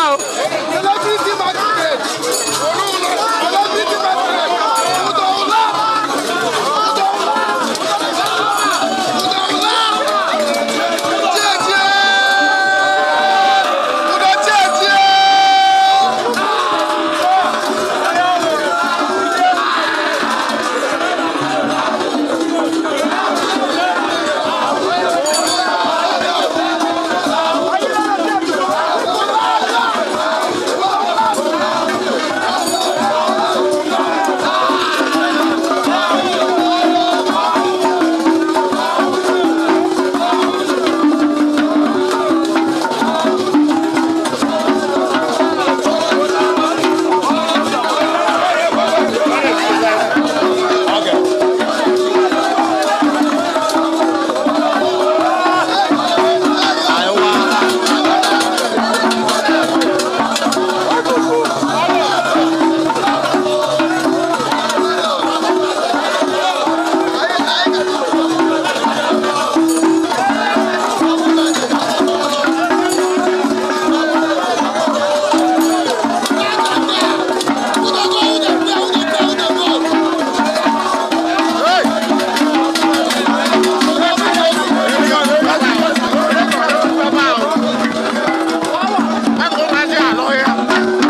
Ahụ. Celebrity masquerade. Celebrity masquerade. Ụdọ ụla. Ụdọ ụla. Ụdọ ụla. Tietie. Ụdọ tietie. Ụdọ go, ụdọ bịa, ụdọ bịa, ụdọ go.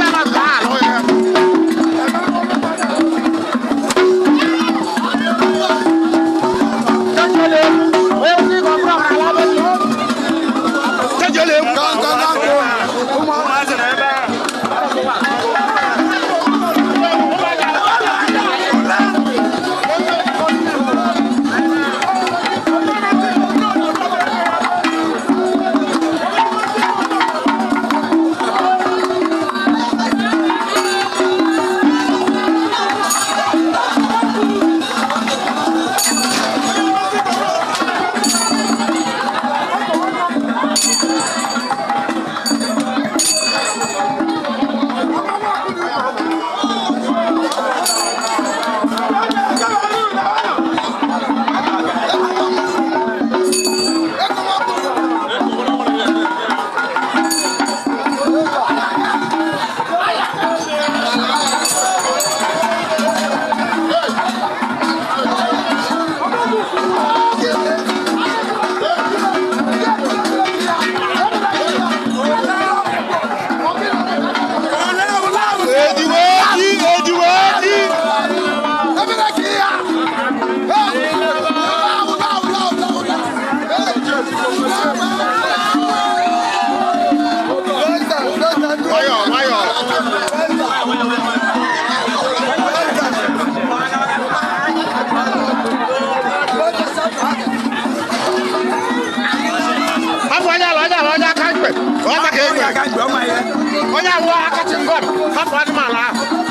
Ga, ga, ga, go. Ejiwe eji, ejiwe eji. Ebere ka ihe a. Hey! Ụda, ụda, ụda, ụda, ụda. Nwayọọ, nwayọọ. Hapụ onye ala, onye ala, onye aka ikpe. Ọ aka ka ekpe. Onye awụ aka chi ngọn. Hapụ anụmanụ ahụ.